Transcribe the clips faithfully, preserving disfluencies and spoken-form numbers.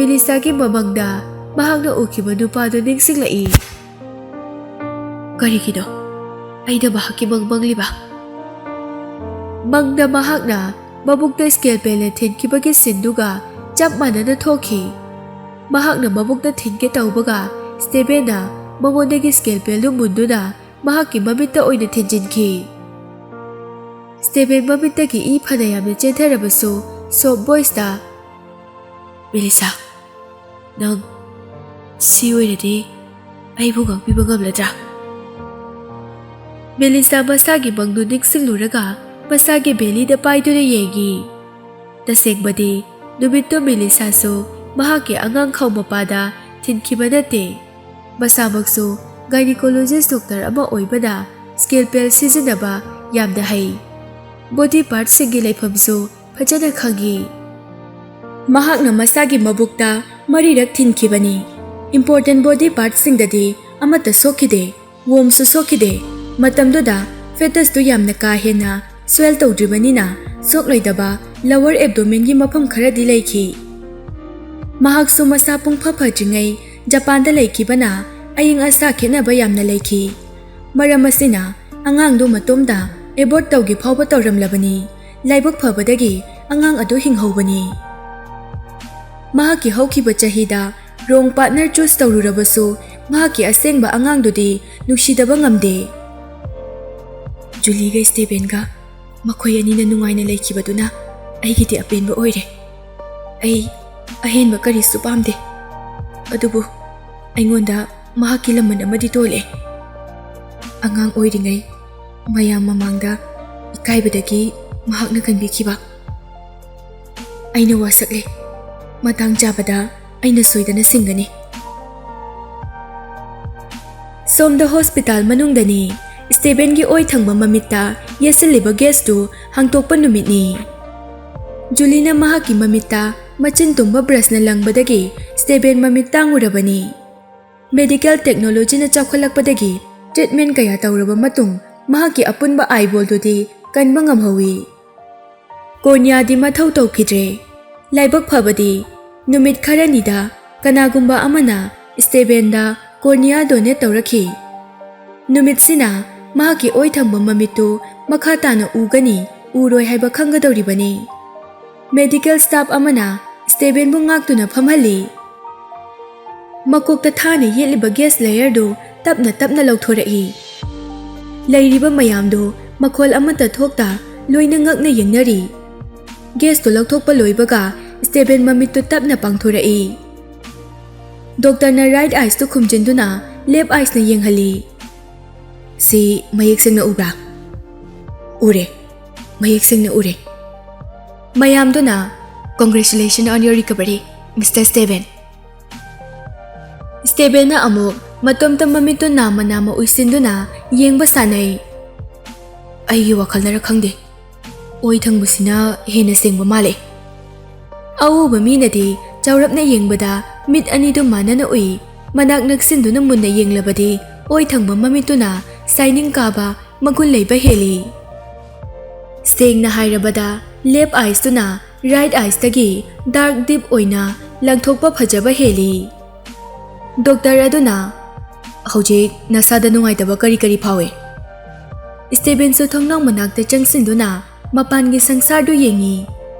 ꯃꯦꯂꯤꯁꯥꯒꯤ ꯃꯃꯪꯗ ꯃꯍꯥꯛꯅ ꯎꯈꯤꯕ ꯅꯨꯄꯥꯗꯨ ꯅꯤꯡꯁꯤꯡꯂꯛꯏ꯫ ꯀꯔꯤꯒꯤꯅꯣ ꯑꯩꯅ ꯃꯍꯥꯛꯀꯤ ꯃꯪ ꯃꯪꯂꯤꯕ? ꯃꯪꯗ ꯃꯍꯥꯛꯅ ꯃꯕꯨꯛꯇ ꯁ꯭ꯀꯦꯜꯄꯦꯜꯅ ꯊꯤꯟꯈꯤꯕꯒꯤ ꯁꯤꯟꯗꯨꯒ ꯆꯞ ꯃꯥꯟꯅꯅ ꯊꯣꯛꯈꯤ꯫ ꯃꯍꯥꯛꯅ ꯃꯕꯨꯛꯇ ꯊꯤꯟꯒꯦ ꯇꯧꯕꯒ ꯁ꯭ꯇꯦꯕꯦꯟꯅ ꯃꯉꯣꯟꯗꯒꯤ ꯁ꯭ꯀꯦꯜꯄꯦꯜꯗꯨ ꯃꯨꯟꯗꯨꯅ ꯃꯍꯥꯛꯀꯤ ꯃꯃꯤꯠꯇ ꯑꯣꯏꯅ ꯊꯤꯟꯖꯤꯟꯈꯤ꯫ ꯁ꯭ꯇꯦꯕꯦꯟ ꯃꯃꯤꯠꯇꯒꯤ ꯏ ꯐꯅ ꯌꯥꯝꯅ ꯆꯦꯟꯊꯔꯕꯁꯨ ꯁꯣꯐ ꯚꯣꯏꯁꯇ, "ꯃꯦꯂꯤꯁꯥ, ꯅꯪ ꯁꯤ ꯑꯣꯏꯔꯗꯤ ꯑꯩꯕꯨ ꯉꯥꯛꯄꯤꯕ ꯉꯝꯂꯗ꯭ꯔꯥ?" ꯃꯦꯂꯤꯁꯥ ꯃꯁꯥꯒꯤ ꯃꯪꯗꯨ ꯅꯤꯡꯁꯤꯡꯂꯨꯔꯒ ꯃꯁꯥꯒꯤ ꯕꯦꯂꯤꯗ ꯄꯥꯏꯗꯨꯅ ꯌꯦꯡꯉꯤ꯫ ꯇꯁꯦꯡꯕꯗꯤ ꯅꯨꯃꯤꯠꯇꯨ ꯃꯦꯂꯤꯁꯥꯁꯨ ꯃꯍꯥꯛꯀꯤ ꯑꯉꯥꯡ ꯈꯥꯎ ꯃꯄꯥꯗ ꯊꯤꯟꯈꯤꯕ ꯅꯠꯇꯦ꯫ ꯃꯁꯥꯃꯛꯁꯨ ꯒꯥꯏꯅꯤꯀꯣꯂꯣꯖꯤꯁ ꯗꯣꯛꯇꯔ ꯑꯃ ꯑꯣꯏꯕꯅ ꯁ꯭ꯀꯦꯜꯄꯦꯜ ꯁꯤꯖꯤꯟꯅꯕ ꯌꯥꯝꯅ ꯍꯩ꯫ ꯕꯣꯗꯤ ꯄꯥꯔꯠꯁꯤꯡꯒꯤ ꯂꯩꯐꯝꯁꯨ ꯐꯖꯅ ꯈꯪꯏ꯫ ꯃꯍꯥꯛꯅ ꯃꯁꯥꯒꯤ ꯃꯕꯨꯛꯇ ꯃꯔꯤꯔꯛ ꯊꯤꯟꯈꯤꯕꯅꯤ꯫ ꯏꯝꯄꯣꯔꯇꯦꯟ ꯕꯣꯗꯤ ꯄꯥꯔꯠꯁꯤꯡꯗꯗꯤ ꯑꯃꯠꯇ ꯁꯣꯛꯈꯤꯗꯦ, ꯋꯣꯝꯁꯨ ꯁꯣꯛꯈꯤꯗꯦ꯫ ꯃꯇꯝꯗꯨꯗ ꯐꯦꯇꯁꯇꯨ ꯌꯥꯝꯅ ꯀꯥ ꯍꯦꯟꯅ ꯁ꯭ꯋꯦꯜ ꯇꯧꯗ꯭ꯔꯤꯕꯅꯤꯅ ꯁꯣꯛꯂꯣꯏꯗꯕ ꯂꯋꯔ ꯑꯦꯕꯗꯣꯃꯦꯟꯒꯤ ꯃꯐꯝ ꯈꯔꯗꯤ ꯂꯩꯈꯤ꯫ ꯃꯍꯥꯛꯁꯨ ꯃꯁꯥ ꯄꯨꯡꯐ ꯐꯗ꯭ꯔꯤꯉꯩ ꯖꯄꯥꯟꯗ ꯂꯩꯈꯤꯕꯅ ꯑꯏꯪ ꯑꯁꯥ ꯈꯦꯠꯅꯕ ꯌꯥꯝꯅ ꯂꯩꯈꯤ꯫ ꯃꯔꯝ ꯑꯁꯤꯅ ꯑꯉꯥꯡꯗꯨ ꯃꯇꯣꯝꯗ ꯑꯦꯕꯣꯔꯠ ꯇꯧꯒꯦ ꯐꯥꯎꯕ ꯇꯧꯔꯝꯂꯕꯅꯤ꯫ ꯂꯥꯏꯕꯛ ꯐꯕꯗꯒꯤ ꯑꯉꯥꯡ ꯑꯗꯨ ꯍꯤꯡꯍꯧꯕꯅꯤ꯫ ꯃꯍꯥꯛꯀꯤ ꯍꯧꯈꯤꯕ ꯆꯍꯤꯗ ꯔꯣꯡ ꯄꯥꯔꯠꯅꯔ ꯆꯨꯁ ꯇꯧꯔꯨꯔꯕꯁꯨ ꯃꯍꯥꯛꯀꯤ ꯑꯁꯦꯡꯕ ꯑꯉꯥꯡꯗꯨꯗꯤ ꯅꯨꯡꯁꯤꯗꯕ ꯉꯝꯗꯦ꯫ ꯖꯨꯂꯤꯒ ꯁ꯭ꯇꯦꯕꯦꯟꯒ ꯃꯈꯣꯏ ꯑꯅꯤꯅ ꯅꯨꯡꯉꯥꯏꯅ ꯂꯩꯈꯤꯕꯗꯨꯅ ꯑꯩꯒꯤꯗꯤ ꯑꯄꯦꯟꯕ ꯑꯣꯏꯔꯦ꯫ ꯑꯩ ꯑꯍꯦꯟꯕ ꯀꯔꯤꯁꯨ ꯄꯥꯝꯗꯦ꯫ ꯑꯗꯨꯕꯨ ꯑꯩꯉꯣꯟꯗ ꯃꯍꯥꯛꯀꯤ ꯂꯃꯟ ꯑꯃꯗꯤ ꯇꯣꯜꯂꯦ꯫ ꯑꯉꯥꯡ ꯑꯣꯏꯔꯤꯉꯩ ꯃꯌꯥꯝ ꯃꯃꯥꯡꯗ ꯏꯀꯥꯏꯕꯗꯒꯤ ꯃꯍꯥꯛꯅ ꯀꯟꯕꯤꯈꯤꯕ꯫ ꯑꯩꯅ ꯋꯥꯁꯛꯂꯦ꯫ ꯃꯇꯥꯡ ꯆꯥꯕꯗ ꯑꯩꯅ ꯁꯣꯏꯗꯅ ꯁꯤꯡꯒꯅꯤ꯫ ꯁꯣꯝꯗ ꯍꯣꯁꯄꯤꯇꯥꯜ ꯃꯅꯨꯡꯗꯅꯤ꯫ ꯁ꯭ꯇꯦꯕꯦꯟꯒꯤ ꯑꯣꯏ ꯊꯪꯕ ꯃꯃꯤꯠꯇ ꯌꯦꯠꯁꯤꯜꯂꯤꯕ ꯒꯦꯁꯇꯨ ꯍꯥꯡꯇꯣꯛꯄ ꯅꯨꯃꯤꯠꯅꯤ꯫ ꯖꯨꯂꯤꯅ ꯃꯍꯥꯛꯀꯤ ꯃꯃꯤꯠꯇ ꯃꯆꯤꯟ ꯇꯨꯝꯕ ꯕ꯭ꯔꯁꯅ ꯂꯪꯕꯗꯒꯤ ꯁ꯭ꯇꯦꯕꯦꯟ ꯃꯃꯤꯠ ꯇꯥꯡꯉꯨꯔꯕꯅꯤ꯫ ꯃꯦꯗꯤꯀꯦꯜ ꯇꯦꯛꯅꯣꯂꯣꯖꯤꯅ ꯆꯥꯎꯈꯠꯂꯛꯄꯗꯒꯤ ꯇ꯭ꯔꯤꯠꯃꯦꯟ ꯀꯌꯥ ꯇꯧꯔꯕ ꯃꯇꯨꯡ ꯃꯍꯥꯛꯀꯤ ꯑꯄꯨꯟꯕ ꯑꯥꯏꯕꯣꯜꯗꯨꯗꯤ ꯀꯟꯕ ꯉꯝꯍꯧꯏ꯫ ꯀꯣꯔꯅꯤꯌꯥꯗꯤ ꯃꯊꯧ ꯇꯧꯈꯤꯗ꯭ꯔꯦ꯫ ꯂꯥꯏꯕꯛ ꯐꯕꯗꯤ ꯅꯨꯃꯤꯠ ꯈꯔꯅꯤꯗ ꯀꯅꯥꯒꯨꯝꯕ ꯑꯃꯅ ꯁ꯭ꯇꯦꯕꯦꯟꯗ cornea donate ꯇꯧꯔꯛꯈꯤ꯫ ꯅꯨꯃꯤꯠꯁꯤꯅ ꯃꯍꯥꯛꯀꯤ ꯑꯣꯏ ꯊꯪꯕ ꯃꯃꯤꯠꯇꯨ ꯃꯈꯥ ꯇꯥꯅ ꯎꯒꯅꯤ, ꯎꯔꯣꯏ ꯍꯥꯏꯕ ꯈꯪꯒꯗꯧꯔꯤꯕꯅꯤ꯫ ꯃꯦꯗꯤꯀꯦꯜ ꯁ꯭ꯇꯥꯐ ꯑꯃꯅ ꯁ꯭ꯇꯦꯕꯦꯟꯕꯨ ꯉꯥꯛꯇꯨꯅ ꯐꯝꯍꯜꯂꯤ꯫ ꯃꯀꯣꯛꯇ ꯊꯥꯅ ꯌꯦꯠꯂꯤꯕ ꯒꯦꯁ ꯂꯦꯌꯔꯗꯨ ꯇꯞꯅ ꯇꯞꯅ ꯂꯧꯊꯣꯔꯛꯏ꯫ ꯂꯩꯔꯤꯕ ꯃꯌꯥꯝꯗꯨ ꯃꯈꯣꯜ ꯑꯃꯠꯇ ꯊꯣꯛꯇ ꯂꯣꯏꯅ ꯉꯛꯅ ꯌꯦꯡꯅꯔꯤ꯫ ꯒꯦꯁꯇꯨ ꯂꯧꯊꯣꯛꯄ ꯂꯣꯏꯕꯒ ꯁ꯭ꯇꯦꯕꯦꯟ ꯃꯃꯤꯠꯇꯨ ꯇꯞꯅ ꯄꯥꯡꯊꯣꯔꯛꯏ꯫ ꯗꯣꯛꯇꯔꯅ ꯔꯥꯏꯠ ꯑꯥꯏꯁꯇꯨ ꯈꯨꯝꯖꯤꯟꯗꯨꯅ ꯂꯦꯐ ꯑꯥꯏꯁꯅ ꯌꯦꯡꯍꯜꯂꯤ꯫ "ꯁꯤ ꯃꯌꯦꯛ ꯁꯦꯡꯅ ꯎꯕ꯭ꯔꯥ?" "ꯎꯔꯦ, ꯃꯌꯦꯛ ꯁꯦꯡꯅ ꯎꯔꯦ"꯫ ꯃꯌꯥꯝꯗꯨꯅ, "Congratulations on your recovery, Mister Steven"꯫ ꯁ꯭ꯇꯦꯕꯦꯟꯅ ꯑꯃꯨꯛ ꯃꯇꯣꯝꯇ ꯃꯃꯤꯠꯇꯨ ꯅꯥꯝꯃ ꯅꯥꯝꯃ ꯎꯏꯁꯤꯟꯗꯨꯅ ꯌꯦꯡꯕ ꯁꯥꯟꯅꯩ꯫ "ꯑꯩꯒꯤ ꯋꯥꯈꯜꯅꯔ ꯈꯪꯗꯦ, ꯑꯣꯏ ꯊꯪꯕꯁꯤꯅ ꯍꯦꯟꯅ ꯁꯦꯡꯕ ꯃꯥꯜꯂꯦ"꯫ ꯑꯎꯕ ꯃꯤꯅꯗꯤ ꯆꯥꯎꯔꯞꯅ ꯌꯦꯡꯕꯗ ꯃꯤꯠ ꯑꯅꯤꯗꯨ ꯃꯥꯟꯅꯅ ꯎꯏ꯫ ꯃꯅꯥꯛ ꯅꯛꯁꯤꯟꯗꯨꯅ ꯃꯨꯟꯅ ꯌꯦꯡꯂꯕꯗꯤ ꯑꯣꯏ ꯊꯪꯕ ꯃꯃꯤꯠꯇꯨꯅ ꯁꯥꯏꯅꯤꯡ ꯀꯥꯕ ꯃꯒꯨꯟ ꯂꯩꯕ ꯍꯦꯜꯂꯤ꯫ ꯁꯦꯡꯅ ꯍꯥꯏꯔꯕꯗ, ꯂꯦꯐ ꯑꯥꯏꯁꯇꯨꯅ ꯔꯥꯏꯠ ꯑꯥꯏꯁꯇꯒꯤ ꯗꯥꯔꯛ ꯗꯤꯞ ꯑꯣꯏꯅ ꯂꯪꯊꯣꯛꯄ ꯐꯖꯕ ꯍꯦꯜꯂꯤ꯫ ꯗꯣꯛꯇꯔ ꯑꯗꯨꯅ, "ꯍꯧꯖꯤꯛ ꯅꯁꯥꯗ ꯅꯨꯡꯉꯥꯏꯇꯕ ꯀꯔꯤ ꯀꯔꯤ ꯐꯥꯎꯏ?" ꯁ꯭ꯇꯦꯕꯦꯟꯁꯨ ꯊꯣꯡꯅꯥꯎ ꯃꯅꯥꯛꯇ ꯆꯪꯁꯤꯟꯗꯨꯅ ꯃꯄꯥꯟꯒꯤ ꯁꯪꯁꯥꯔꯗꯨ ꯌꯦꯡꯉꯤ꯫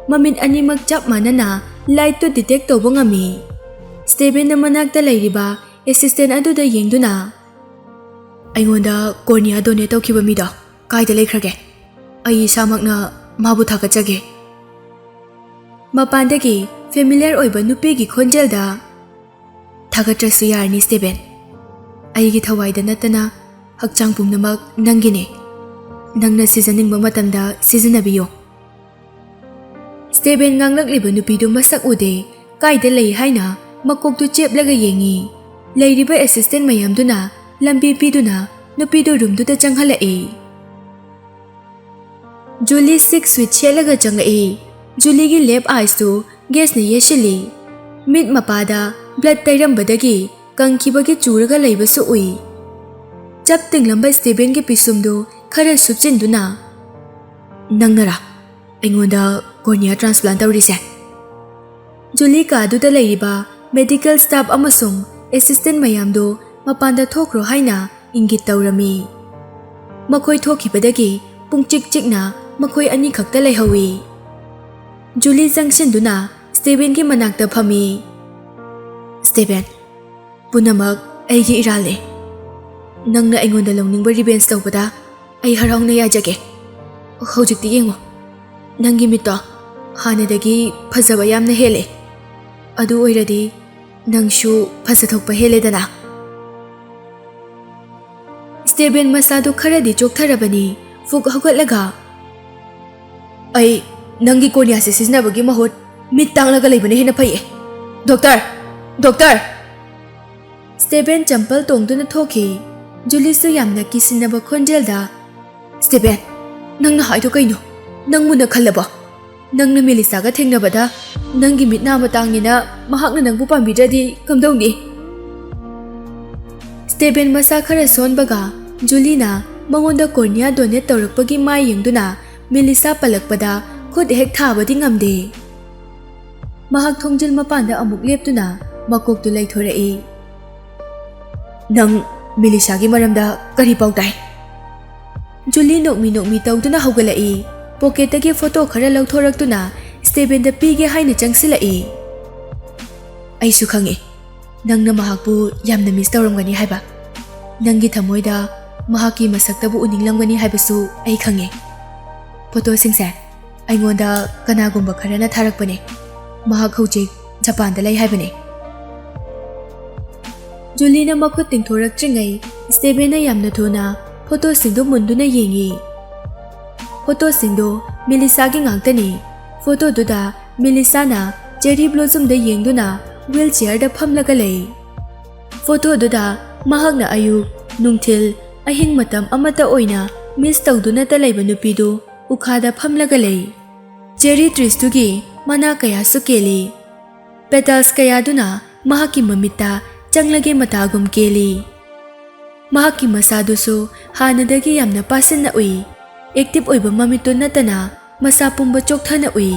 ꯃꯃꯤꯠ ꯑꯅꯤꯃꯛ ꯆꯞ ꯃꯥꯟꯅꯅ ꯂꯥꯏꯠꯇꯨ ꯗꯤꯇꯦꯛ ꯇꯧꯕ ꯉꯝꯃꯤ꯫ ꯁ꯭ꯇꯦꯕꯦꯟꯅ ꯃꯅꯥꯛꯇ ꯂꯩꯔꯤꯕ ꯑꯦꯁꯤꯁꯇꯦꯟ ꯑꯗꯨꯗ ꯌꯦꯡꯗꯨꯅ, "ꯑꯩꯉꯣꯟꯗ cornea donate ꯇꯧꯈꯤꯕ ꯃꯤꯗꯣ ꯀꯥꯏꯗ ꯂꯩꯈ꯭ꯔꯒꯦ? ꯑꯩ ꯏꯁꯥꯃꯛꯅ ꯃꯥꯕꯨ ꯊꯥꯒꯠꯆꯒꯦ"꯫ ꯃꯄꯥꯟꯗꯒꯤ ꯐꯦꯃꯤꯂꯤꯌꯔ ꯑꯣꯏꯕ ꯅꯨꯄꯤꯒꯤ ꯈꯣꯟꯖꯦꯜꯗ, "ꯊꯥꯒꯠꯇ꯭ꯔꯁꯨ ꯌꯥꯔꯅꯤ, ꯁ꯭ꯇꯦꯕꯦꯟ꯫ ꯑꯩꯒꯤ ꯊꯋꯥꯏꯗ ꯅꯠꯇꯅ ꯍꯛꯆꯥꯡ ꯄꯨꯝꯅꯃꯛ ꯅꯪꯒꯤꯅꯦ꯫ ꯅꯪꯅ ꯁꯤꯖꯅꯤꯡꯕ ꯃꯇꯝꯗ ꯁꯤꯖꯤꯟꯅꯕꯤꯌꯨ"꯫ ꯁ꯭ꯇꯦꯕꯦꯟ ꯉꯥꯡꯂꯛꯂꯤꯕ ꯅꯨꯄꯤꯗꯨ ꯃꯁꯛ ꯎꯗꯦ꯫ ꯀꯥꯏꯗ ꯂꯩ ꯍꯥꯏꯅ ꯃꯀꯣꯛꯇꯨ ꯆꯦꯞꯂꯒ ꯌꯦꯡꯉꯤ꯫ ꯂꯩꯔꯤꯕ ꯑꯦꯁꯤꯁꯇꯦꯟ ꯃꯌꯥꯝꯗꯨꯅ ꯂꯝꯕꯤ ꯄꯤꯗꯨꯅ ꯅꯨꯄꯤꯗꯨ ꯔꯨꯝꯗꯨꯗ ꯆꯪꯍꯜꯂꯛꯏ꯫ ꯖꯨꯂꯤ ꯁꯤꯛꯁ ꯁ꯭ꯋꯤꯠ ꯁꯦꯠꯂꯒ ꯆꯪꯂꯛꯏ꯫ ꯖꯨꯂꯤꯒꯤ ꯂꯦꯐ ꯑꯥꯏꯁꯇꯨ ꯒꯦꯁꯅ ꯌꯦꯠꯁꯤꯜꯂꯤ꯫ ꯃꯤꯠ ꯃꯄꯥꯗ ꯕ꯭ꯂꯗ ꯇꯩꯔꯝꯕꯗꯒꯤ ꯀꯪꯈꯤꯕꯒꯤ ꯆꯨꯔꯒ ꯂꯩꯕꯁꯨ ꯎꯏ꯫ ꯆꯞ ꯇꯤꯡꯂꯝꯕ ꯁ꯭ꯇꯦꯕꯦꯟꯒꯤ ꯄꯤꯁꯨꯝꯗꯨ ꯈꯔ ꯁꯨꯞꯆꯤꯟꯗꯨꯅ, "ꯅꯪꯅꯔꯥ ꯑꯩꯉꯣꯟꯗ cornea transplant ꯇꯧꯔꯤꯁꯦ?" ꯖꯨꯂꯤ ꯀꯥꯗꯨꯗ ꯂꯩꯔꯤꯕ medical staff ꯑꯃꯁꯨꯡ assistant ꯃꯌꯥꯝꯗꯨ ꯃꯄꯥꯟꯗ ꯊꯣꯛꯈ꯭ꯔꯣ ꯍꯥꯏꯅ ꯏꯪꯒꯤꯠ ꯇꯧꯔꯝꯃꯤ꯫ ꯃꯈꯣꯏ ꯊꯣꯛꯈꯤꯕꯗꯒꯤ ꯄꯨꯡꯆꯤꯛ ꯆꯤꯛꯅ ꯃꯈꯣꯏ ꯑꯅꯤꯈꯛꯇ ꯂꯩꯍꯧꯏ꯫ ꯖꯨꯂꯤ ꯆꯪꯁꯤꯟꯗꯨꯅ ꯁ꯭ꯇꯦꯕꯦꯟꯒꯤ ꯃꯅꯥꯛꯇ ꯐꯝꯃꯤ꯫ "ꯁ꯭ꯇꯦꯕꯦꯟ, ꯄꯨꯝꯅꯃꯛ ꯑꯩꯒꯤ ꯏꯔꯥꯜꯅꯦ꯫ ꯅꯪꯅ ꯑꯩꯉꯣꯟꯗ ꯂꯧꯅꯤꯡꯕ revenge ꯇꯧꯕꯗ ꯑꯩ ꯍꯔꯥꯎꯅ ꯌꯥꯖꯒꯦ꯫ ꯍꯧꯖꯤꯛꯇꯤ ꯌꯦꯡꯉꯣ, ꯅꯪꯒꯤ ꯃꯤꯠꯇꯣ ꯍꯥꯟꯅꯗꯒꯤ ꯐꯖꯕ ꯌꯥꯝꯅ ꯍꯦꯜꯂꯦ꯫ ꯑꯗꯨ ꯑꯣꯏꯔꯗꯤ ꯅꯪꯁꯨ ꯐꯖꯊꯣꯛꯄ ꯍꯦꯜꯂꯦꯗꯅ꯫" ꯁ꯭ꯇꯦꯕꯦꯟ ꯃꯁꯥꯗꯨ ꯈꯔꯗꯤ ꯆꯣꯛꯊꯔꯕꯅꯤ꯫ ꯐꯨꯛ ꯍꯧꯒꯠꯂꯒ, "ꯑꯩ ꯅꯪꯒꯤ corneaꯁꯦ ꯁꯤꯖꯤꯟꯅꯕꯒꯤ ꯃꯍꯨꯠ ꯃꯤꯠ ꯇꯥꯡꯂꯒ ꯂꯩꯕꯅ ꯍꯦꯟꯅ ꯐꯩꯌꯦ꯫ ꯗꯣꯛꯇꯔ! ꯗꯣꯛꯇꯔ!" ꯁ꯭ꯇꯦꯕꯦꯟ ꯆꯝꯄꯜ ꯇꯣꯡꯗꯨꯅ ꯊꯣꯛꯈꯤ꯫ ꯖꯨꯂꯤꯁꯨ ꯌꯥꯝꯅ ꯀꯤꯁꯤꯟꯅꯕ ꯈꯣꯟꯖꯦꯜꯗ, "ꯁ꯭ꯇꯦꯕꯦꯟ, ꯅꯪꯅ ꯍꯥꯏꯗꯣ ꯀꯩꯅꯣ? ꯅꯪ ꯃꯨꯟꯅ ꯈꯜꯂꯕꯣ? ꯅꯪꯅ ꯃꯦꯂꯤꯁꯥꯒ ꯊꯦꯡꯅꯕꯗ ꯅꯪꯒꯤ ꯃꯤꯠ ꯅꯥ ꯃꯇꯥꯡꯅꯤꯅ ꯃꯍꯥꯛꯅ ꯅꯪꯕꯨ ꯄꯥꯝꯕꯤꯗ꯭ꯔꯗꯤ ꯀꯝꯗꯧꯅꯤ?" ꯁ꯭ꯇꯦꯕꯦꯟ ꯃꯁꯥ ꯈꯔ ꯁꯣꯟꯕꯒ ꯖꯨꯂꯤꯅ ꯃꯉꯣꯟꯗ cornea donate ꯇꯧꯔꯛꯄꯒꯤ ꯃꯥꯏ ꯌꯦꯡꯗꯨꯅ ꯃꯦꯂꯤꯁꯥ ꯄꯜꯂꯛꯄꯗ ꯈꯨꯠ ꯍꯦꯛ ꯊꯥꯕꯗꯤ ꯉꯝꯗꯦ꯫ ꯃꯍꯥꯛ ꯊꯣꯡꯖꯤꯜ ꯃꯄꯥꯟꯗ ꯑꯃꯨꯛ ꯂꯦꯞꯇꯨꯅ ꯃꯀꯣꯛꯇꯨ ꯂꯩꯊꯣꯔꯛꯏ꯫ "ꯅꯪ ꯃꯦꯂꯤꯁꯥꯒꯤ ꯃꯔꯝꯗ ꯀꯔꯤ ꯄꯥꯎ ꯇꯥꯏ?" ꯖꯨꯂꯤ ꯅꯣꯛꯃꯤ ꯅꯣꯛꯃꯤ ꯇꯧꯗꯨꯅ ꯍꯧꯒꯠꯂꯛꯏ꯫ ꯄꯣꯀꯦꯠꯇꯒꯤ ꯐꯣꯇꯣ ꯈꯔ ꯂꯧꯊꯣꯔꯛꯇꯨꯅ ꯁ꯭ꯇꯦꯕꯦꯟꯗ ꯄꯤꯒꯦ ꯍꯥꯏꯅ ꯆꯪꯁꯤꯜꯂꯛꯏ꯫ "ꯑꯩꯁꯨ ꯈꯪꯉꯤ, ꯅꯪꯅ ꯃꯍꯥꯛꯄꯨ ꯌꯥꯝꯅ miss ꯇꯧꯔꯝꯒꯅꯤ ꯍꯥꯏꯕ꯫ ꯅꯪꯒꯤ ꯊꯃꯣꯏꯗ ꯃꯍꯥꯛꯀꯤ ꯃꯁꯛꯇꯕꯨ ꯎꯅꯤꯡꯂꯝꯒꯅꯤ ꯍꯥꯏꯕꯁꯨ ꯑꯩ ꯈꯪꯉꯤ꯫ ꯐꯣꯇꯣꯁꯤꯡꯁꯦ ꯑꯩꯉꯣꯟꯗ ꯀꯅꯥꯒꯨꯝꯕ ꯈꯔꯅ ꯊꯥꯔꯛꯄꯅꯦ꯫ ꯃꯍꯥꯛ ꯍꯧꯖꯤꯛ ꯖꯄꯥꯟꯗ ꯂꯩ ꯍꯥꯏꯕꯅꯦ꯫" ꯖꯨꯂꯤꯅ ꯃꯈꯨꯠ ꯇꯤꯡꯊꯣꯔꯛꯇ꯭ꯔꯤꯉꯩ ꯁ꯭ꯇꯦꯕꯦꯟꯅ ꯌꯥꯝꯅ ꯊꯨꯅ ꯐꯣꯇꯣꯁꯤꯡꯗꯨ ꯃꯨꯟꯗꯨꯅ ꯌꯦꯡꯉꯤ꯫ ꯐꯣꯇꯣꯁꯤꯡꯗꯨ ꯃꯦꯂꯤꯁꯥꯒꯤ ꯉꯥꯛꯇꯅꯤ꯫ ꯐꯣꯇꯣꯗꯨꯗ ꯃꯦꯂꯤꯁꯥꯅ cherry blossomꯗ ꯌꯦꯡꯗꯨꯅ wheelchairꯗ ꯐꯝꯂꯒ ꯂꯩ꯫ ꯐꯣꯇꯣꯗꯨꯗ ꯃꯍꯥꯛꯅ ꯑꯌꯨꯛ, ꯅꯨꯡꯊꯤꯜ, ꯑꯍꯤꯡ ꯃꯇꯝ ꯑꯃꯠꯇ ꯑꯣꯏꯅ miss ꯇꯧꯗꯨꯅꯇ ꯂꯩꯕ ꯅꯨꯄꯤꯗꯨ ꯎꯈꯥꯗ ꯐꯝꯂꯒ ꯂꯩ꯫ Cherry treesꯇꯨꯒꯤ ꯃꯅꯥ ꯀꯌꯥꯁꯨ ꯀꯦꯜꯂꯤ꯫ Petals ꯀꯌꯥꯗꯨꯅ ꯃꯍꯥꯛꯀꯤ ꯃꯃꯤꯠꯇ ꯆꯪꯂꯒꯦ ꯃꯇꯥꯒꯨꯝ ꯀꯦꯜꯂꯤ꯫ ꯃꯍꯥꯛꯀꯤ ꯃꯁꯥꯗꯨꯁꯨ ꯍꯥꯟꯅꯗꯒꯤ ꯌꯥꯝꯅ ꯄꯥꯁꯤꯟꯅ ꯎꯏ꯫ Active ꯑꯣꯏꯕ ꯃꯃꯤꯠꯇꯨ ꯅꯠꯇꯅ ꯃꯁꯥ ꯄꯨꯝꯕ ꯆꯣꯛꯊꯅ ꯎꯏ꯫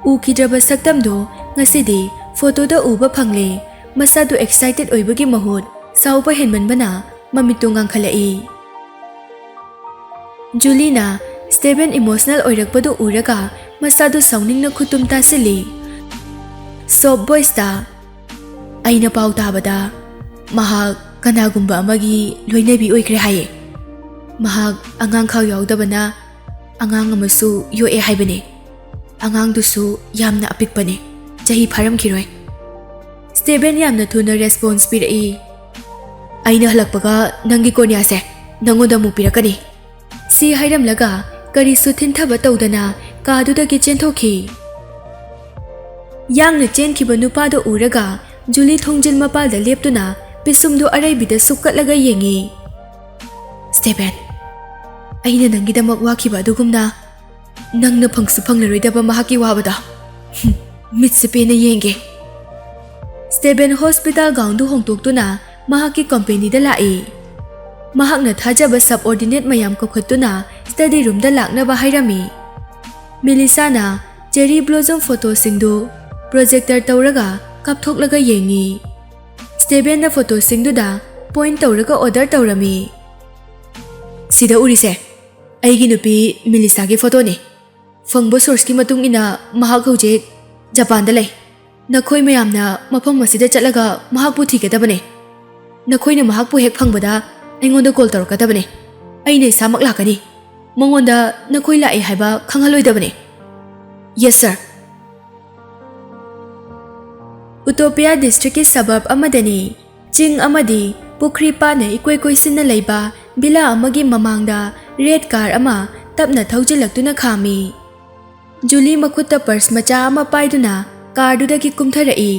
ꯎꯈꯤꯗ꯭ꯔꯕ ꯁꯛꯇꯝꯗꯣ ꯉꯁꯤꯗꯤ ꯐꯣꯇꯣꯗ ꯎꯕ ꯐꯪꯂꯦ꯫ ꯃꯁꯥꯗꯨ ꯑꯦꯛꯁꯥꯏꯇꯦꯗ ꯑꯣꯏꯕꯒꯤ ꯃꯍꯨꯠ ꯁꯥꯎꯕ ꯍꯦꯟꯃꯟꯕꯅ ꯃꯃꯤꯠꯇꯨ ꯉꯥꯡꯈꯠꯂꯛꯏ꯫ ꯖꯨꯂꯤꯅ ꯁ꯭ꯇꯦꯕꯦꯟ ꯏꯃꯣꯁꯅꯦꯜ ꯑꯣꯏꯔꯛꯄꯗꯨ ꯎꯔꯒ ꯃꯁꯥꯗꯨ ꯁꯥꯎꯅꯤꯡꯅ ꯈꯨꯇꯨꯝ ꯇꯥꯁꯤꯜꯂꯤ꯫ ꯁꯣꯐ ꯚꯣꯏꯁꯇ, "ꯑꯩꯅ ꯄꯥꯎ ꯇꯥꯕꯗ ꯃꯍꯥꯛ ꯀꯅꯥꯒꯨꯝꯕ ꯑꯃꯒꯤ ꯂꯣꯏꯅꯕꯤ ꯑꯣꯏꯈ꯭ꯔꯦ ꯍꯥꯏꯌꯦ꯫ ꯃꯍꯥꯛ ꯑꯉꯥꯡꯈꯛ ꯌꯥꯎꯗꯕꯅ ꯑꯉꯥꯡ ꯑꯃꯁꯨ ꯌꯣꯛꯑꯦ ꯍꯥꯏꯕꯅꯦ꯫ ꯑꯉꯥꯡꯗꯨꯁꯨ ꯌꯥꯝꯅ ꯑꯄꯤꯛꯄꯅꯦ, ꯆꯍꯤ ꯐꯥꯔꯝꯈꯤꯔꯣꯏ꯫" ꯁ꯭ꯇꯦꯕꯦꯟ ꯌꯥꯝꯅ ꯊꯨꯅ ꯔꯦꯁꯄꯣꯟꯁ ꯄꯤꯔꯛꯏ꯫ "ꯑꯩꯅ ꯍꯜꯂꯛꯄꯒ ꯅꯪꯒꯤ ꯀꯣꯅ꯭ꯌꯥꯁꯦ ꯅꯪꯉꯣꯟꯗ ꯑꯃꯨꯛ ꯄꯤꯔꯛꯀꯅꯤ꯫" ꯁꯤ ꯍꯥꯏꯔꯝꯂꯒ ꯀꯔꯤꯁꯨ ꯊꯤꯟꯊꯕ ꯇꯧꯗꯅ ꯀꯥꯗꯨꯗꯒꯤ ꯆꯦꯟꯊꯣꯛꯈꯤ꯫ ꯌꯥꯡꯅ ꯆꯦꯟꯈꯤꯕ ꯅꯨꯄꯥꯗꯨ ꯎꯔꯒ ꯖꯨꯂꯤ ꯊꯣꯡꯖꯤꯜ ꯃꯄꯥꯜꯗ ꯂꯦꯞꯇꯨꯅ ꯄꯤꯁꯨꯝꯗꯨ ꯑꯔꯩꯕꯤꯗ ꯁꯨꯛꯀꯠꯂꯒ ꯌꯦꯡꯉꯤ꯫ "ꯁ꯭ꯇꯦꯕꯦꯟ, ꯑꯩꯅ ꯅꯪꯒꯤꯗꯃꯛ ꯋꯥꯈꯤꯕ ꯑꯗꯨꯒꯨꯝꯅ ꯅꯪꯅ ꯐꯪꯁꯨ ꯐꯪꯂꯔꯣꯏꯗꯕ ꯃꯍꯥꯛꯀꯤ ꯋꯥꯕꯗꯣ꯫ ꯍꯨꯝ, ꯃꯤꯠꯁꯦ ꯄꯦꯟꯅ ꯌꯦꯡꯒꯦ꯫" ꯁ꯭ꯇꯦꯕꯦꯟ ꯍꯣꯁꯄꯤꯇꯥꯜ ꯒꯥꯎꯟꯗꯨ ꯍꯣꯡꯗꯣꯛꯇꯨꯅ ꯃꯍꯥꯛꯀꯤ ꯀꯝꯄꯦꯅꯤꯗ ꯂꯥꯛꯏ꯫ ꯃꯍꯥꯛꯅ ꯊꯥꯖꯕ ꯁꯕꯑꯣꯔꯗꯤꯅꯦꯠ ꯃꯌꯥꯝ ꯀꯧꯈꯠꯇꯨꯅ ꯁ꯭ꯇꯗꯤ ꯔꯨꯝꯗ ꯂꯥꯛꯅꯕ ꯍꯥꯏꯔꯝꯃꯤ꯫ ꯃꯤꯂꯤꯁꯥꯅ ꯆꯦꯔꯤ ꯕ꯭ꯂꯣꯖꯝ ꯐꯣꯇꯣꯁꯤꯡꯗꯨ ꯄ꯭ꯔꯣꯖꯦꯛꯇꯔ ꯇꯧꯔꯒ ꯀꯥꯞꯊꯣꯛꯂꯒ ꯌꯦꯡꯉꯤ꯫ ꯁ꯭ꯇꯦꯕꯦꯟꯅ ꯐꯣꯇꯣꯁꯤꯡꯗꯨꯗ ꯄꯣꯏꯟ ꯇꯧꯔꯒ ꯑꯣꯔꯗꯔ ꯇꯧꯔꯝꯃꯤ꯫ "ꯁꯤꯗ ꯎꯔꯤꯁꯦ ꯑꯩꯒꯤ ꯅꯨꯄꯤ ꯃꯤꯂꯤꯁꯥꯒꯤ ꯐꯣꯇꯣꯅꯤ꯫ ꯐꯪꯕ ꯁꯣꯔꯁꯀꯤ ꯃꯇꯨꯡ ꯏꯟꯅ ꯃꯍꯥꯛ ꯍꯧꯖꯤꯛ ꯖꯄꯥꯟꯗ ꯂꯩ꯫ ꯅꯈꯣꯏ ꯃꯌꯥꯝꯅ ꯃꯐꯝ ꯑꯁꯤꯗ ꯆꯠꯂꯒ ꯃꯍꯥꯛꯄꯨ ꯊꯤꯒꯗꯕꯅꯦ꯫ ꯅꯈꯣꯏꯅ ꯃꯍꯥꯛꯄꯨ ꯍꯦꯛ ꯐꯪꯕꯗ ꯑꯩꯉꯣꯟꯗ ꯀꯣꯜ ꯇꯧꯔꯛꯀꯗꯕꯅꯦ꯫ ꯑꯩꯅ ꯏꯁꯥꯃꯛ ꯂꯥꯛꯀꯅꯤ꯫ ꯃꯉꯣꯟꯗ ꯅꯈꯣꯏ ꯂꯥꯛꯑꯦ ꯍꯥꯏꯕ ꯈꯪꯍꯜꯂꯣꯏꯗꯕꯅꯦ꯫" "Yes, sir." ꯎꯇꯣꯄꯤꯌꯥ ꯗꯤꯁꯇ꯭ꯔꯤꯛꯀꯤ ꯁꯕꯔꯕ ꯑꯃꯗꯅꯤ꯫ ꯆꯤꯡ ꯑꯃꯗꯤ ꯄꯨꯈ꯭ꯔꯤ ꯄꯥꯅ ꯏꯀꯣꯏ ꯀꯣꯏꯁꯤꯟꯅ ꯂꯩꯕ ꯚꯤꯂꯥ ꯑꯃꯒꯤ ꯃꯃꯥꯡꯗ ꯔꯦꯗ ꯀꯥꯔ ꯑꯃ ꯇꯞꯅ ꯊꯧꯖꯤꯜꯂꯛꯇꯨꯅ ꯈꯥꯝꯃꯤ꯫ ꯖꯨꯂꯤ ꯃꯈꯨꯠꯇ ꯄꯔꯁ ꯃꯆꯥ ꯑꯃ ꯄꯥꯏꯗꯨꯅ ꯀꯥꯔꯗꯨꯗꯒꯤ ꯀꯨꯝꯊꯔꯛꯏ꯫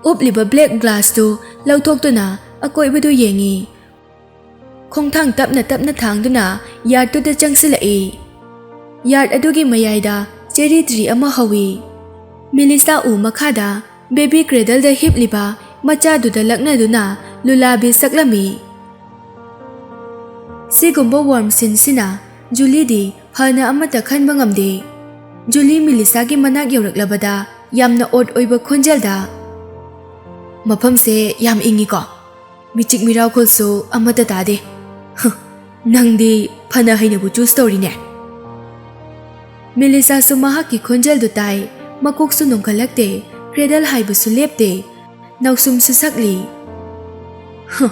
ꯎꯞꯂꯤꯕ ꯕ꯭ꯂꯦꯛ ꯒ꯭ꯂꯥꯁꯇꯨ ꯂꯧꯊꯣꯛꯇꯨꯅ ꯑꯀꯣꯏꯕꯗꯨ ꯌꯦꯡꯉꯤ꯫ ꯈꯣꯡꯊꯥꯡ ꯇꯞꯅ ꯇꯞꯅ ꯊꯥꯡꯗꯨꯅ ꯌꯥꯔꯗꯇꯨꯗ ꯆꯪꯁꯤꯜꯂꯛꯏ꯫ ꯌꯥꯔꯗ ꯑꯗꯨꯒꯤ ꯃꯌꯥꯏꯗ ꯆꯦꯔꯤ ꯇ꯭ꯔꯤ ꯑꯃ ꯍꯧꯏ꯫ ꯃꯤꯂꯤꯁꯥ ꯎ ꯃꯈꯥꯗ ꯕꯦꯕꯤ ꯀ꯭ꯔꯦꯗꯜꯗ ꯍꯤꯞꯂꯤꯕ ꯃꯆꯥꯗꯨꯗ ꯂꯛꯅꯗꯨꯅ ꯂꯨꯂꯥꯕꯤ ꯁꯛꯂꯝꯃꯤ꯫ ꯁꯤꯒꯨꯝꯕ ꯋꯥꯔꯝ ꯁꯤꯟꯁꯤꯅ ꯖꯨꯂꯤꯗꯤ ꯐꯅ ꯑꯃꯠꯇ ꯈꯟꯕ ꯉꯝꯗꯦ꯫ ꯖꯨꯂꯤ ꯃꯤꯂꯤꯁꯥꯒꯤ ꯃꯅꯥꯛ ꯌꯧꯔꯛꯂꯕꯗ ꯌꯥꯝꯅ ꯑꯣꯗ ꯑꯣꯏꯕ ꯈꯣꯟꯖꯦꯜꯗ, "ꯃꯐꯝꯁꯦ ꯌꯥꯝ ꯏꯪꯉꯤꯀꯣ? ꯃꯤꯆꯤꯛ ꯃꯤꯔꯥꯎꯈꯣꯜꯁꯨ ꯑꯃꯠꯇ ꯇꯥꯗꯦ꯫ ꯍ, ꯅꯪꯗꯤ ꯐꯅ ꯍꯩꯅꯕꯨ ꯆꯨꯁ ꯇꯧꯔꯤꯅꯦ꯫" ꯃꯤꯂꯤꯁꯥꯁꯨ ꯃꯍꯥꯛꯀꯤ ꯈꯣꯟꯖꯦꯜꯗꯨ ꯇꯥꯏ꯫ ꯃꯀꯣꯛꯁꯨ ꯅꯣꯡꯈꯠꯂꯛꯇꯦ, ꯀ꯭ꯔꯦꯗꯜ ꯍꯥꯏꯕꯁꯨ ꯂꯦꯞꯇꯦ, ꯅꯥꯎꯁꯨꯝꯁꯨ ꯁꯛꯂꯤ꯫ ꯍ!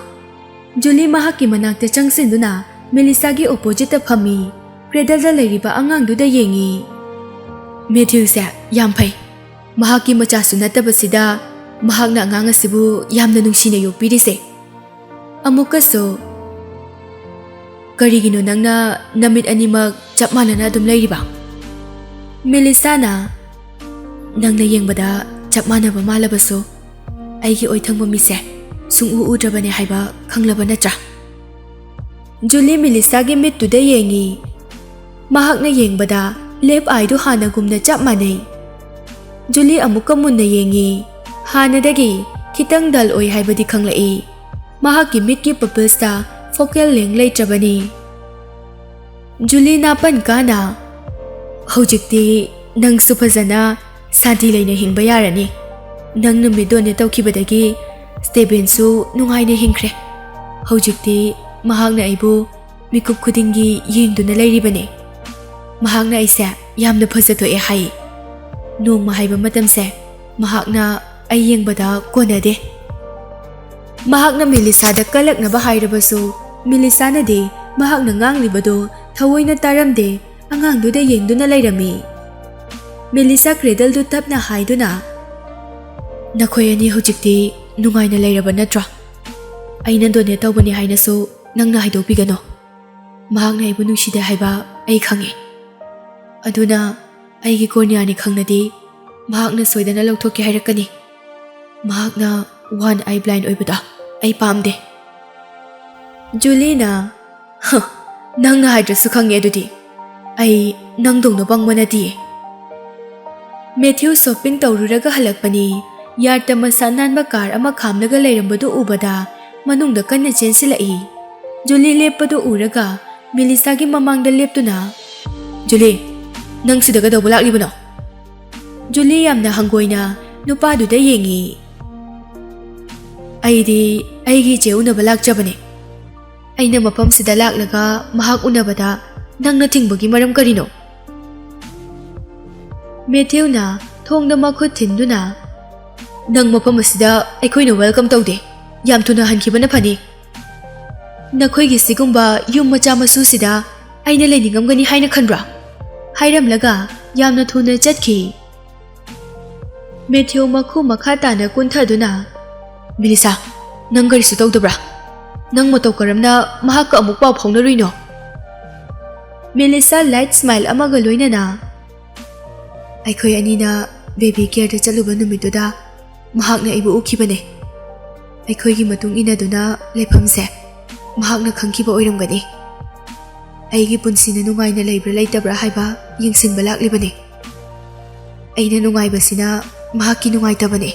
ꯖꯨꯂꯤ ꯃꯍꯥꯛꯀꯤ ꯃꯅꯥꯛꯇ ꯆꯪꯁꯤꯟꯗꯨꯅ ꯃꯤꯂꯤꯁꯥꯒꯤ ꯑꯣꯄꯣꯖꯤꯠꯇ ꯐꯝꯃꯤ꯫ ꯀ꯭ꯔꯦꯗꯜꯗ ꯂꯩꯔꯤꯕ ꯑꯉꯥꯡꯗꯨꯗ ꯌꯦꯡꯉꯤ꯫ "ꯃꯦꯊ꯭ꯌꯨꯁꯦ ꯌꯥꯝ ꯐꯩ꯫ ꯃꯍꯥꯛꯀꯤ ꯃꯆꯥꯁꯨ ꯅꯠꯇꯕꯁꯤꯗ ꯃꯍꯥꯛꯅ ꯑꯉꯥꯡ ꯑꯁꯤꯕꯨ ꯌꯥꯝꯅ ꯅꯨꯡꯁꯤꯅ ꯌꯣꯛꯄꯤꯔꯤꯁꯦ꯫" ꯑꯃꯨꯛꯀꯁꯨ, "ꯀꯔꯤꯒꯤꯅꯣ ꯅꯪꯅ ꯅꯃꯤꯠ ꯑꯅꯤꯃꯛ ꯆꯞ ꯃꯥꯟꯅꯅ ꯑꯗꯨꯝ ꯂꯩꯔꯤꯕ?" ꯃꯦꯂꯤꯁꯥꯅ, "ꯅꯪꯅ ꯌꯦꯡꯕꯗ ꯆꯞ ꯃꯥꯟꯅꯕ ꯃꯥꯜꯂꯕꯁꯨ, ꯑꯩꯒꯤ ꯑꯣꯏꯊꯪꯕ ꯃꯤꯠꯁꯦ ꯁꯨꯡꯎ ꯎꯗ꯭ꯔꯕꯅꯦ ꯍꯥꯏꯕ ꯈꯪꯂꯕ ꯅꯠꯇ꯭ꯔꯥ?" ꯖꯨꯂꯤ ꯃꯦꯂꯤꯁꯥꯒꯤ ꯃꯤꯠꯇꯨꯗ ꯌꯦꯡꯉꯤ꯫ ꯃꯍꯥꯛꯅ ꯌꯦꯡꯕꯗ ꯂꯦꯐ ꯑꯥꯏꯗꯨ ꯍꯥꯟꯅꯒꯨꯝꯅ ꯆꯞ ꯃꯥꯟꯅꯩ꯫ ꯖꯨꯂꯤ ꯑꯃꯨꯛꯀ ꯃꯨꯟꯅ ꯌꯦꯡꯉꯤ꯫ ꯍꯥꯟꯅꯗꯒꯤ ꯈꯤꯇꯪ ꯗꯜ ꯑꯣꯏ ꯍꯥꯏꯕꯗꯤ ꯈꯪꯂꯛꯏ꯫ ꯃꯍꯥꯛꯀꯤ ꯃꯤꯠꯀꯤ ꯄꯄꯜꯁꯇ ꯐꯣꯀꯦꯜ ꯂꯦꯡ ꯂꯩꯇ꯭ꯔꯕꯅꯤ꯫ ꯖꯨꯂꯤ ꯅꯥꯄꯟ ꯀꯥꯅ, "ꯍꯧꯖꯤꯛꯇꯤ ꯅꯪꯁꯨ ꯐꯖꯅ ꯁꯥꯟꯇꯤ ꯂꯩꯅ ꯍꯤꯡꯕ ꯌꯥꯔꯅꯤ꯫ ꯅꯪ ꯅꯨꯃꯤꯠ ꯗꯣꯅꯦꯠ ꯇꯧꯈꯤꯕꯗꯒꯤ ꯁ꯭ꯇꯦꯕꯦꯟꯁꯨ ꯅꯨꯡꯉꯥꯏꯅ ꯍꯤꯡꯈ꯭ꯔꯦ꯫ ꯍꯧꯖꯤꯛꯇꯤ ꯃꯍꯥꯛꯅ ꯑꯩꯕꯨ ꯃꯤꯀꯨꯞ ꯈꯨꯗꯤꯡꯒꯤ ꯌꯦꯡꯗꯨꯅ ꯂꯩꯔꯤꯕꯅꯦ꯫ ꯃꯍꯥꯛꯅ ꯑꯩꯁꯦ ꯌꯥꯝꯅ ꯐꯖꯊꯣꯛꯑꯦ ꯍꯥꯏ꯫ ꯅꯣꯡꯃ ꯍꯥꯏꯕ ꯃꯇꯝꯁꯦ ꯃꯍꯥꯛꯅ ꯑꯩ ꯌꯦꯡꯕꯗ ꯀꯣꯟꯅꯗꯦ꯫" ꯃꯍꯥꯛꯅ ꯃꯦꯂꯤꯁꯥꯗ ꯀꯜꯂꯛꯅꯕ ꯍꯥꯏꯔꯕꯁꯨ, ꯃꯦꯂꯤꯁꯥꯅꯗꯤ ꯃꯍꯥꯛꯅ ꯉꯥꯡꯂꯤꯕꯗꯨ ꯊꯑꯣꯏꯅ ꯇꯥꯔꯝꯗꯦ, ꯑꯉꯥꯡꯗꯨꯗ ꯌꯦꯡꯗꯨꯅ ꯂꯩꯔꯝꯃꯤ꯫ ꯃꯦꯂꯤꯁꯥ ꯀ꯭ꯔꯦꯗꯜꯗꯨ ꯇꯞꯅ ꯍꯥꯏꯗꯨꯅ, "ꯅꯈꯣꯏ ꯑꯅꯤ ꯍꯧꯖꯤꯛꯇꯤ ꯅꯨꯡꯉꯥꯏꯅ ꯂꯩꯔꯕ ꯅꯠꯇ꯭ꯔꯣ? ꯑꯩꯅ ꯗꯣꯅꯦꯠ ꯇꯧꯕꯅꯤ ꯍꯥꯏꯅꯁꯨ ꯅꯪꯅ ꯍꯥꯏꯗꯣꯛꯄꯤꯒꯅꯨ꯫ ꯃꯍꯥꯛꯅ ꯑꯩꯕꯨ ꯅꯨꯡꯁꯤꯗꯦ ꯍꯥꯏꯕ ꯑꯩ ꯈꯪꯉꯤ꯫ ꯑꯗꯨꯅ ꯑꯩꯒꯤ ꯀꯣꯔꯅꯤꯌꯥꯅꯤ ꯈꯪꯂꯗꯤ ꯃꯍꯥꯛꯅ ꯁꯣꯏꯗꯅ ꯂꯧꯊꯣꯛꯀꯦ ꯍꯥꯏꯔꯛꯀꯅꯤ꯫ ꯃꯍꯥꯛꯅ ꯋꯥꯟ ꯑꯥꯏ ꯕ꯭ꯂꯥꯏꯟ ꯑꯣꯏꯕꯗꯣ ꯑꯩ ꯄꯥꯝꯗꯦ꯫" ꯖꯨꯂꯤꯅ, "ꯍ, ꯅꯪꯅ ꯍꯥꯏꯗ꯭ꯔꯁꯨ ꯈꯪꯉꯦ ꯑꯗꯨꯗꯤ꯫ ꯑꯩ ꯅꯪꯗꯧꯅ ꯄꯪꯕ ꯅꯠꯇꯤꯌꯦ꯫" Matthew shopping ꯇꯧꯔꯨꯔꯒ ꯍꯜꯂꯛꯄꯅꯤ꯫ ꯌꯥꯔꯠꯇ ꯃꯁꯥ ꯅꯥꯟꯕ ꯀꯥꯔ ꯑꯃ ꯈꯥꯝꯂꯒ ꯂꯩꯔꯝꯕꯗꯨ ꯎꯕꯗ ꯃꯅꯨꯡꯗ ꯀꯟꯅ ꯆꯦꯟꯁꯤꯜꯂꯛꯏ꯫ ꯖꯨꯂꯤ ꯂꯦꯞꯄꯗꯨ ꯎꯔꯒ ꯃꯦꯂꯤꯁꯥꯒꯤ ꯃꯃꯥꯡꯗ ꯂꯦꯞꯇꯨꯅ, "ꯖꯨꯂꯤ, "ꯅꯪ ꯁꯤꯗ ꯀꯩꯗꯧꯕ ꯂꯥꯛꯂꯤꯕꯅꯣ?" ꯖꯨꯂꯤ ꯌꯥꯝꯅ ꯍꯪꯒꯣꯏꯅ ꯅꯨꯄꯥꯗꯨꯗ ꯌꯦꯡꯉꯤ꯫ "ꯑꯩꯗꯤ ꯑꯩꯒꯤ ꯏꯆꯦ ꯎꯅꯕ ꯂꯥꯛꯆꯕꯅꯦ꯫ ꯑꯩꯅ ꯃꯐꯝꯁꯤꯗ ꯂꯥꯛꯂꯒ ꯃꯍꯥꯛ ꯎꯅꯕꯗ ꯅꯪꯅ ꯊꯤꯡꯕꯒꯤ ꯃꯔꯝ ꯀꯔꯤꯅꯣ?" ꯃꯦꯊ꯭ꯌꯨꯅ ꯊꯣꯡꯗ ꯃꯈꯨꯠ ꯊꯤꯟꯗꯨꯅ, "ꯅꯪ ꯃꯐꯝ ꯑꯁꯤꯗ ꯑꯩꯈꯣꯏꯅ welcome ꯇꯧꯗꯦ꯫ ꯌꯥꯝ ꯊꯨꯅ ꯍꯟꯈꯤꯕꯅ ꯐꯅꯤ꯫ ꯅꯈꯣꯏꯒꯤ ꯁꯤꯒꯨꯝꯕ ꯌꯨꯝ ꯃꯆꯥ ꯃꯁꯨꯁꯤꯗ ꯑꯩꯅ ꯂꯩꯅꯤꯡꯉꯝꯒꯅꯤ ꯍꯥꯏꯅ ꯈꯟꯕ꯭ꯔꯥ?" ꯍꯥꯏꯔꯝꯂꯒ ꯌꯥꯝꯅ ꯊꯨꯅ ꯆꯠꯈꯤ꯫ ꯃꯦꯊ꯭ꯌꯨ ꯃꯈꯨ ꯃꯈꯥ ꯇꯥꯅ ꯀꯨꯟꯊꯗꯨꯅ, "ꯃꯤꯂꯤꯁꯥ, ꯅꯪ ꯀꯔꯤꯁꯨ ꯇꯧꯗꯕ꯭ꯔꯥ? ꯅꯪ ꯃꯇꯧ ꯀꯔꯝꯅ ꯃꯍꯥꯛꯀ ꯑꯃꯨꯛ ꯄꯥꯎ ꯐꯥꯎꯅꯔꯨꯏꯅꯣ?" ꯃꯤꯂꯤꯁꯥ light smile ꯑꯃꯒ ꯂꯣꯏꯅꯅ, "ꯑꯩꯈꯣꯏ ꯑꯅꯤꯅ baby careꯗ ꯆꯠꯂꯨꯕ ꯅꯨꯃꯤꯠꯇꯨꯗ ꯃꯍꯥꯛꯅ ꯑꯩꯕꯨ ꯎꯈꯤꯕꯅꯦ꯫ ꯑꯩꯈꯣꯏꯒꯤ ꯃꯇꯨꯡ ꯏꯟꯅꯗꯨꯅ ꯂꯩꯐꯝꯁꯦ ꯃꯍꯥꯛꯅ ꯈꯪꯈꯤꯕ ꯑꯣꯏꯔꯝꯒꯅꯤ꯫ ꯑꯩꯒꯤ ꯄꯨꯟꯁꯤꯅ ꯅꯨꯡꯉꯥꯏꯅ ꯂꯩꯕ꯭ꯔꯥ ꯂꯩꯇꯕ꯭ꯔꯥ ꯍꯥꯏꯕ ꯌꯦꯡꯁꯤꯟꯕ ꯂꯥꯛꯂꯤꯕꯅꯤ꯫ ꯑꯩꯅ ꯅꯨꯡꯉꯥꯏꯕꯁꯤꯅ ꯃꯍꯥꯛꯀꯤ ꯅꯨꯡꯉꯥꯏꯇꯕꯅꯤ꯫"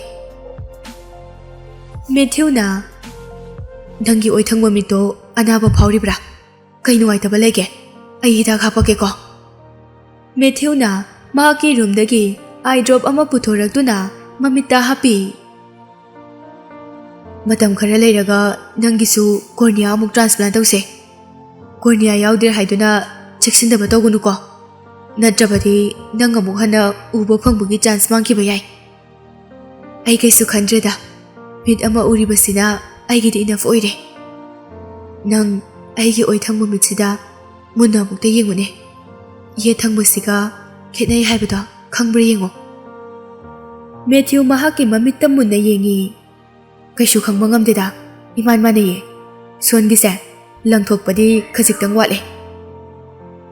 ꯃꯦꯊ꯭ꯌꯨꯅ, "ꯅꯪꯒꯤ ꯑꯣꯏꯊꯪꯕ ꯃꯤꯠꯇꯣ ꯑꯅꯥꯕ ꯐꯥꯎꯔꯤꯕ꯭ꯔꯥ? ꯀꯩ ꯅꯨꯡꯉꯥꯏꯇꯕ ꯂꯩꯒꯦ? ꯑꯩ ꯍꯤꯗꯥꯛ ꯍꯥꯞꯄꯛꯀꯦꯀꯣ꯫" ꯃꯦꯊ꯭ꯌꯨꯅ ꯃꯍꯥꯛꯀꯤ ꯔꯨꯝꯗꯒꯤ eye drop ꯑꯃ ꯄꯨꯊꯣꯔꯛꯇꯨꯅ ꯃꯃꯤꯠꯇ ꯍꯥꯞꯄꯤ꯫ "ꯃꯇꯝ ꯈꯔ ꯂꯩꯔꯒ ꯅꯪꯒꯤꯁꯨ cornea ꯑꯃꯨꯛ transplant ꯇꯧꯁꯦ꯫ Cornea ꯌꯥꯎꯗ꯭ꯔꯦ ꯍꯥꯏꯗꯨꯅ ꯆꯦꯛꯁꯤꯟꯗꯕ ꯇꯧꯒꯅꯨꯀꯣ꯫ ꯅꯠꯇ꯭ꯔꯕꯗꯤ ꯅꯪ ꯑꯃꯨꯛ ꯍꯟꯅ ꯎꯕ ꯐꯪꯕꯒꯤ chance ꯃꯥꯡꯈꯤꯕ ꯌꯥꯏ꯫" "ꯑꯩ ꯀꯩꯁꯨ ꯈꯟꯗ꯭ꯔꯦꯗ꯫ ꯃꯤꯠ ꯑꯃ ꯎꯔꯤꯕꯁꯤꯅ ꯑꯩꯒꯤꯗꯤ enough ꯑꯣꯏꯔꯦ꯫ ꯅꯪ ꯑꯩꯒꯤ ꯑꯣꯏꯊꯪꯕ ꯃꯤꯠꯁꯤꯗ ꯃꯨꯟꯅ ꯑꯃꯨꯛꯇ ꯌꯦꯡꯉꯨꯅꯦ꯫ ꯌꯦꯠ ꯊꯪꯕꯁꯤꯒ ꯈꯦꯠꯅꯩ ꯍꯥꯏꯕꯗꯣ ꯈꯪꯕ꯭ꯔꯥ ꯌꯦꯡꯉꯣ꯫" ꯃꯦꯊ꯭ꯌꯨ ꯃꯍꯥꯛꯀꯤ ꯃꯃꯤꯠꯇ ꯃꯨꯟꯅ ꯌꯦꯡꯉꯤ꯫ "ꯀꯩꯁꯨ ꯈꯪꯕ ꯉꯝꯗꯦꯗ, ꯏꯃꯥꯟ ꯃꯥꯟꯅꯩꯌꯦ꯫ ꯁꯣꯟꯒꯤꯁꯦ ꯂꯪꯊꯣꯛꯄꯗꯤ ꯈꯖꯤꯛꯇꯪ ꯋꯥꯠꯂꯦ꯫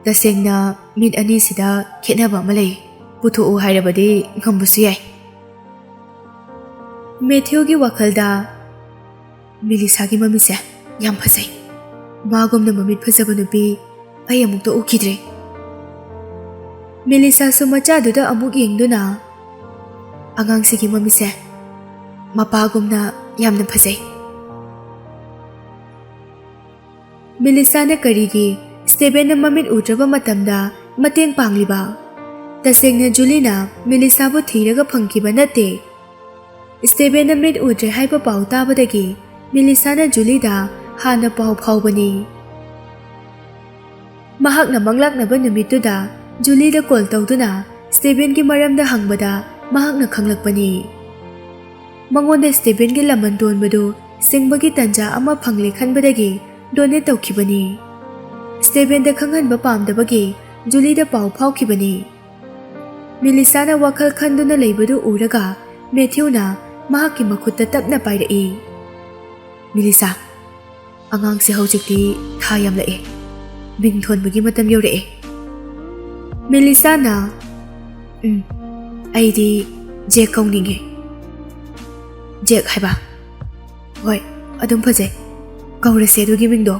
ꯇꯁꯦꯡꯅ ꯃꯤꯠ ꯑꯅꯤꯁꯤꯗ ꯈꯦꯠꯅꯕ ꯑꯃ ꯂꯩ꯫ ꯄꯨꯊꯣꯛꯎ ꯍꯥꯏꯔꯕꯗꯤ ꯉꯝꯕꯁꯨ ꯌꯥꯏ꯫" ꯃꯦꯊ꯭ꯌꯨꯒꯤ ꯋꯥꯈꯜꯗ, "ꯃꯤꯂꯤꯁꯥꯒꯤ ꯃꯃꯤꯠꯁꯦ ꯌꯥꯝ ꯐꯖꯩ꯫ ꯃꯥꯒꯨꯝꯅ ꯃꯃꯤꯠ ꯐꯖꯕ ꯅꯨꯄꯤ ꯑꯩ ꯑꯃꯨꯛꯇ ꯎꯈꯤꯗ꯭ꯔꯤ꯫" ꯃꯤꯂꯤꯁꯥꯁꯨ ꯃꯆꯥꯗꯨꯗ ꯑꯃꯨꯛ ꯌꯦꯡꯗꯨꯅ, "ꯑꯉꯥꯡꯁꯤꯒꯤ ꯃꯃꯤꯠꯁꯦ ꯃꯄꯥꯒꯨꯝꯅ ꯌꯥꯝꯅ ꯐꯖꯩ꯫" ꯃꯤꯂꯤꯁꯥꯅ ꯀꯔꯤꯒꯤ ꯁ꯭ꯇꯦꯕꯦꯟꯅ ꯃꯃꯤꯠ ꯎꯗ꯭ꯔꯕ ꯃꯇꯝꯗ ꯃꯇꯦꯡ ꯄꯥꯡꯂꯤꯕ? ꯇꯁꯦꯡꯅ ꯖꯨꯂꯤꯅ ꯃꯦꯂꯤꯁꯥꯕꯨ ꯊꯤꯔꯒ ꯐꯪꯈꯤꯕ ꯅꯠꯇꯦ꯫ ꯁ꯭ꯇꯦꯕꯦꯟꯅ ꯃꯤꯠ ꯎꯗ꯭ꯔꯦ ꯍꯥꯏꯕ ꯄꯥꯎ ꯇꯥꯕꯗꯒꯤ ꯃꯦꯂꯤꯁꯥꯅ ꯖꯨꯂꯤꯗ ꯍꯥꯟꯅ ꯄꯥꯎ ꯐꯥꯎꯕꯅꯤ꯫ ꯃꯍꯥꯛꯅ ꯃꯪꯂꯥꯛꯅꯕ ꯅꯨꯃꯤꯠꯇꯨꯗ ꯖꯨꯂꯤꯗ ꯀꯣꯜ ꯇꯧꯗꯨꯅ ꯁ꯭ꯇꯦꯕꯦꯟꯒꯤ ꯃꯔꯝꯗ ꯍꯪꯕꯗ ꯃꯍꯥꯛꯅ ꯈꯪꯂꯛꯄꯅꯤ꯫ ꯃꯉꯣꯟꯗ ꯁ꯭ꯇꯦꯕꯦꯟꯒꯤ ꯂꯃꯟ ꯇꯣꯟꯕꯗꯨ ꯁꯤꯡꯕꯒꯤ ꯇꯟꯖꯥ ꯑꯃ ꯐꯪꯂꯦ ꯈꯟꯕꯗꯒꯤ ꯗꯣꯅꯦꯠ ꯇꯧꯈꯤꯕꯅꯤ꯫ ꯁ꯭ꯇꯦꯕꯦꯟꯗ ꯈꯪꯍꯟꯕ ꯄꯥꯝꯗꯕꯒꯤ ꯖꯨꯂꯤꯗ ꯄꯥꯎ ꯐꯥꯎꯈꯤꯕꯅꯤ꯫ ꯃꯦꯂꯤꯁꯥꯅ ꯋꯥꯈꯜ ꯈꯟꯗꯨꯅ ꯂꯩꯕꯗꯨ ꯎꯔꯒ ꯃꯦꯊ꯭ꯌꯨꯅ ꯃꯍꯥꯛꯀꯤ ꯃꯈꯨꯠꯇ ꯇꯞꯅ ꯄꯥꯏꯔꯛꯏ꯫ "ꯃꯦꯂꯤꯁꯥ, ꯑꯉꯥꯡꯁꯦ ꯍꯧꯖꯤꯛꯇꯤ ꯊꯥ ꯌꯥꯝꯂꯛꯑꯦ꯫ ꯃꯤꯡ ꯊꯣꯟꯕꯒꯤ ꯃꯇꯝ ꯌꯧꯔꯛꯑꯦ꯫" ꯃꯦꯂꯤꯁꯥꯅ, "ꯎꯝ, ꯑꯩꯗꯤ ꯖꯦꯛ ꯀꯧꯅꯤꯡꯉꯦ꯫" "ꯖꯦꯛ ꯍꯥꯏꯕ? ꯍꯣꯏ, ꯑꯗꯨꯝ ꯐꯖꯩ꯫ ꯀꯧꯔꯁꯦ ꯑꯗꯨꯒꯤ ꯃꯤꯡꯗꯣ꯫"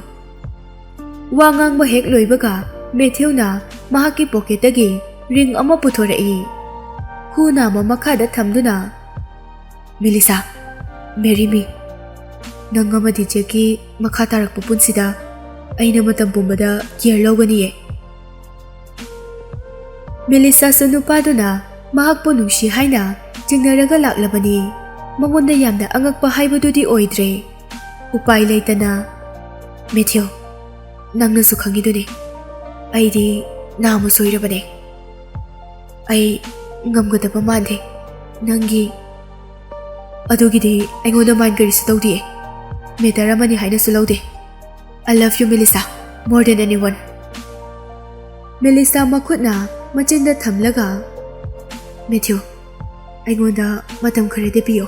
ꯋꯥ ꯉꯥꯡꯕ ꯍꯦꯛ ꯂꯣꯏꯕꯒ ꯃꯦꯊ꯭ꯌꯨꯅ ꯃꯍꯥꯛꯀꯤ ꯄꯣꯀꯦꯠꯇꯒꯤ ꯔꯤꯡ ꯑꯃ ꯄꯨꯊꯣꯔꯛꯏ꯫ ꯈꯨ ꯅꯥꯝꯃ ꯃꯈꯥꯗ ꯊꯝꯗꯨꯅ, "ꯃꯦꯂꯤꯁꯥ, marry me꯫ ꯅꯪ ꯑꯃꯗꯤ ꯖꯦꯛꯀꯤ ꯃꯈꯥ ꯇꯥꯔꯛꯄ ꯄꯨꯟꯁꯤꯗ ꯑꯩꯅ ꯃꯇꯝ ꯄꯨꯝꯕꯗ ꯀꯦꯌꯔ ꯂꯧꯒꯅꯤꯌꯦ꯫" ꯃꯦꯂꯤꯁꯥꯁꯨ ꯅꯨꯄꯥꯗꯨꯅ ꯃꯍꯥꯛꯄꯨ ꯅꯨꯡꯁꯤ ꯍꯥꯏꯅ ꯆꯤꯡꯅꯔꯒ ꯂꯥꯛꯂꯕꯅꯤ꯫ ꯃꯉꯣꯟꯗ ꯌꯥꯝꯅ ꯑꯉꯛꯄ ꯍꯥꯏꯕꯗꯨꯗꯤ ꯑꯣꯏꯗ꯭ꯔꯦ꯫ ꯎꯄꯥꯏ ꯂꯩꯇꯅ, "ꯃꯦꯊ꯭ꯌꯨ, ꯅꯪꯅꯁꯨ ꯈꯪꯉꯤꯗꯨꯅꯤ, ꯑꯩꯗꯤ ꯅꯥꯃ ꯁꯣꯏꯔꯕꯅꯦ꯫ ꯑꯩ ꯉꯝꯒꯗꯕ ꯃꯥꯟꯗꯦ꯫ ꯅꯪꯒꯤ ꯑꯗꯨꯒꯤꯗꯤ ꯑꯩꯉꯣꯟꯗ ꯃꯥꯏꯟ ꯀꯔꯤꯁꯨ ꯇꯧꯗꯤꯌꯦ꯫ ꯃꯦꯇꯔ ꯑꯃꯅꯤ ꯍꯥꯏꯅꯁꯨ ꯂꯧꯗꯦ꯫ I love you, ꯃꯦꯂꯤꯁꯥ, more than anyone꯫" ꯃꯦꯂꯤꯁꯥ ꯃꯈꯨꯠꯅ ꯃꯆꯤꯟꯗ ꯊꯝꯂꯒ, "ꯃꯦꯊ꯭ꯌꯨ, ꯑꯩꯉꯣꯟꯗ ꯃꯇꯝ ꯈꯔꯗꯤ ꯄꯤꯌꯣ꯫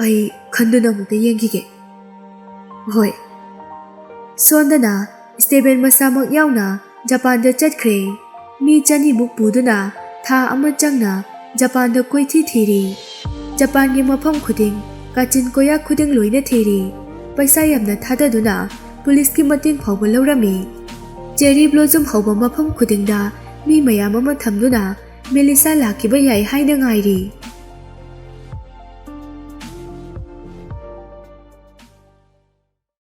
ꯑꯩ ꯈꯟꯗꯨꯅ ꯑꯃꯨꯛꯇ ꯌꯦꯡꯈꯤꯒꯦ꯫" "ꯍꯣꯏ꯫" ꯁꯣꯟꯗꯅ ꯁ꯭ꯇꯦꯕꯦꯟ ꯃꯁꯥꯃꯛ ꯌꯥꯎꯅ ꯖꯄꯥꯟꯗ ꯆꯠꯈ꯭ꯔꯦ꯫ ꯃꯤ ꯆꯅꯤꯃꯨꯛ ꯄꯨꯗꯨꯅ ꯊꯥ ꯑꯃ ꯆꯪꯅ ꯖꯄꯥꯟꯗ ꯀꯣꯏꯊꯤ ꯊꯤꯔꯤ꯫ ꯖꯄꯥꯟꯒꯤ ꯃꯐꯝ ꯈꯨꯗꯤꯡ, ꯀꯥꯆꯤꯟ ꯀꯣꯌꯥ ꯈꯨꯗꯤꯡ ꯂꯣꯏꯅ ꯊꯤꯔꯤ꯫ ꯄꯩꯁꯥ ꯌꯥꯝꯅ ꯊꯥꯗꯗꯨꯅ ꯄꯨꯂꯤꯁꯀꯤ ꯃꯇꯦꯡ ꯐꯥꯎꯕ ꯂꯧꯔꯝꯃꯤ꯫ ꯆꯦꯔꯤ ꯕ꯭ꯂꯣꯖꯝ ꯍꯧꯕ ꯃꯐꯝ ꯈꯨꯗꯤꯡꯗ ꯃꯤ ꯃꯌꯥꯝ ꯑꯃ ꯊꯝꯗꯨꯅ ꯃꯦꯂꯤꯁꯥ ꯂꯥꯛꯈꯤꯕ ꯌꯥꯏ ꯍꯥꯏꯅ ꯉꯥꯏꯔꯤ꯫